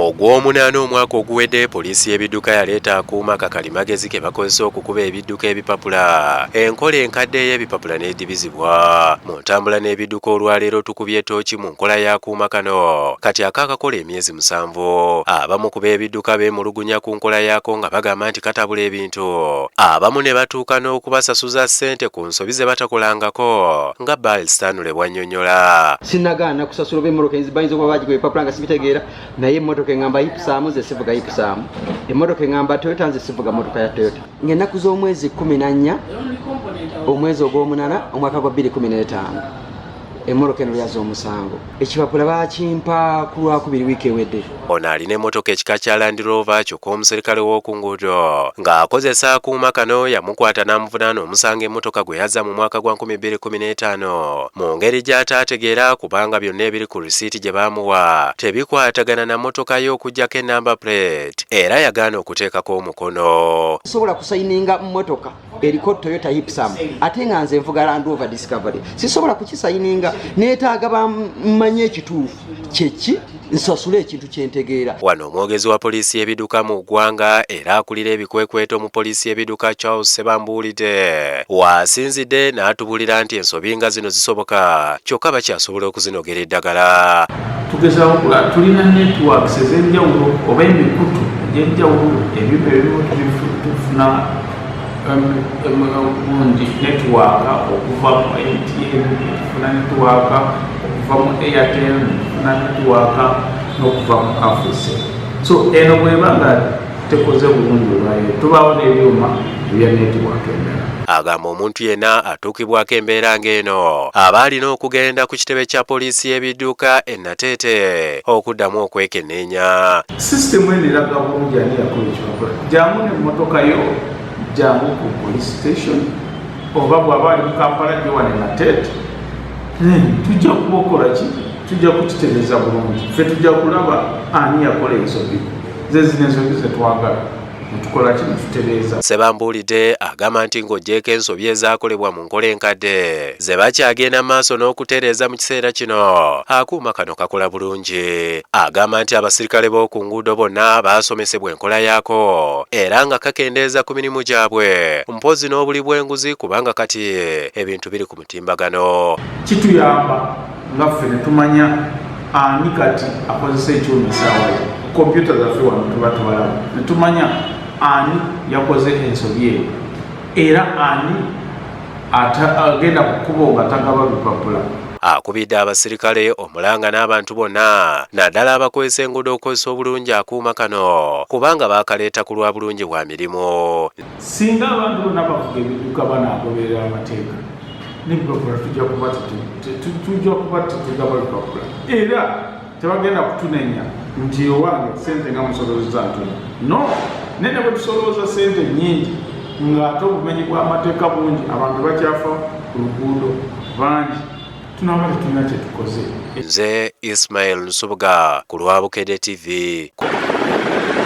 Mu Gwomunaana omwaka oguwedde, poliisi y'ebidduka yaleeta akuuma kakalimagezi ke bakozesa okukuba ebidduka ebipapula. Enkola enkadde ey'ebipapula n'edibizibwa mu ntambula n'ebidduka. Olwaleero tukubye ttooki mu nkola y'akuuma kano kati akaakakola emyezi 7. Abamu ku b'ebidduka beemulugunya ku nkola yaako nga bagamba nti katabula ebintu, abamu ne batuuka n'okubasasuza ssente ku nsobi ze batakolangako, nga Bal Stanley bw'annyonnyola. Sinagaana kusasula oba emmotoka bayinza okuba bagikuba ebipapula nga sibitegeera, naye emmotoka eŋŋamba Ipsum, nze sivuga Ipsum. Emmotoka eŋŋamba Toyota, nze sivuga mmotoka ya Toyota. Ng'ennaku z'omwezi 14, omwezi ogw'omunana, omwaka gwa 2015, emmotoka eno lyaza omusango. Ekipapula bakimpa ku Lwakubiri wiiki ewedde. Ono alina emmotoka ekika kya Land Rover, kyokka omuserikale w'oku nguudo ng'akozesa akuuma kano yamukwata n'amuvunaana omusango emmotoka gwe yazza mu mwaka gwa 2015 mu ngeri gy'ataategeera, kubanga byonna ebiri ku risiiti gye baamuwa tebikwatagana na mmotoka ye okuggyako enumber plate, era yagaana okuteekako omukono. Sobola kusayininga mmotoka eriko Toyota Ipsum ate nga nze nvuga Land Rover Discovery. Sisobola kukisayininga. Neetaaga bamanye ekituufu kyeki, nsasule ekintu kyentegeera. Wano omwogezi wa poliisi y'ebidduka mu ggwanga era akulira ebikwekweto mu poliisi y'ebidduka, Charles Sebambuulidde, waasinzidde n'atubulira nti ensobi nga zino zisoboka, kyokka bakyasobola okuzinogera eddagala. Tugezaako kula tulina networks ez'enjawulo oba emikutu egy'enjawulo. Ebyuma ebimu tufuna gundi network okuva mu MTN, tufuna network okuva mu Airtel, tufuna network n'okuva mu Africell. So eno bweba nga tekoze bulungi olwayo, tubaawo n'ebyuma ebya network endala. Agamba omuntu yenna atuukibwako embeera ng'eno aba alina okugenda ku kitebe kya poliisi y'ebidduka e Nateete okuddamu okwekenneenya. Sisitemu eno eraga bulungi ani yakola ekipapula. Jangu nemmotoka yo, jangu ku police station, oba bw'aba ali mu Kampala gye wano Nateete, tujja kuba okola ki, tujja kukitereeza bulungi. Ffe tujja kulaba ani yakola ensobi. Ze zino ensobi zetwagala netukola ki, netutereeza. Sebambuulidde agamba nti ng'oggyeeko ensobi ezaakolebwa mu nkola enkadde ze bakyagenda maaso n'okutereeza mu kiseera kino, akuuma kano kakola bulungi. Agamba nti abasirikale b'oku nguudo bonna baasomesebwa enkola yaako era nga kakendeeza ku mirimu gyabwe, mpozi n'obuli bw'enguzi, kubanga kati ebintu biri ku mutimbagano. Kituyamba nga ffe ne tumanya ani kati akozesa ekyuma. Esaawa zo kompyuta zaffe wano tuba tubalaba ne tumanya ani yakoze ensobi eyo era ani agenda ku kkubo nga tagaba bipapula. Akubidde abasirikale omulanga n'abantu bonna, naddala abakozesa enguudo, okukozesa obulungi akuuma kano, kubanga baakaleeta ku lwa bulungi bwa mirimu. Singa abantu bonna bavuga ebidduka banaagoberera amateeka n'ebipapula, tujja kuba tetugaba bipapula era tebagenda kutunenya nti owange sente nga musolooza ntono. No naye ne bwe tusolooza sente nyingi ng'ate obumenyi bw'amateeka bungi, abantu bakyafa ku luguudo bangi, tunaaba tetulina kye tukoze. Nze Ismail Nsubuga ku lwa Bukedde TV.